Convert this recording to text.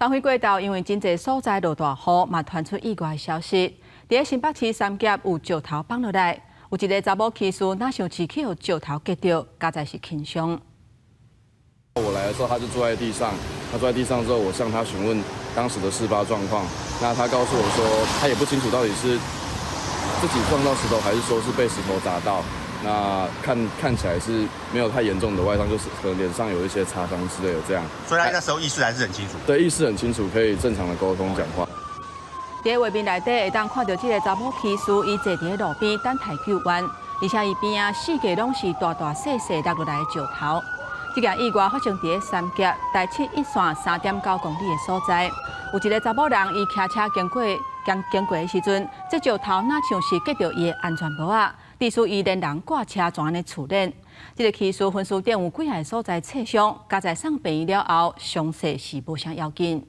東非過頭，因為真濟所在落大雨，嘛傳出意外消息。佇咧新北市三峽有石頭放落來，有一個查某騎士若像是去予石頭擊著，佳哉是輕傷。我來的時候，他就坐在地上。他坐在地上之後，我向他詢問當時的事發狀況。那他告訴我說，他也不清楚到底是自己撞到石頭，還是說是被石頭砸到。那看看起來是沒有太嚴重的外傷，就是可能臉上有一些擦傷之類的這樣。所以他那時候意識還是很清楚。對，意識很清楚，可以正常的溝通講話。佇畫面內底會當看著這個查某騎士，伊坐佇路邊等待救援，而且伊邊仔四界攏是大大細細落落來的石頭。這件意外發生佇三峽台七一線3.9公里的所在，有一個查某人，伊騎車經過經過的時陣，這石頭若像是擊著伊的安全帽仔，致使伊連人掛車全按呢觸電。這個騎士分屍頂有幾個所在擦傷，佳哉送病院了後，傷勢是無啥要緊。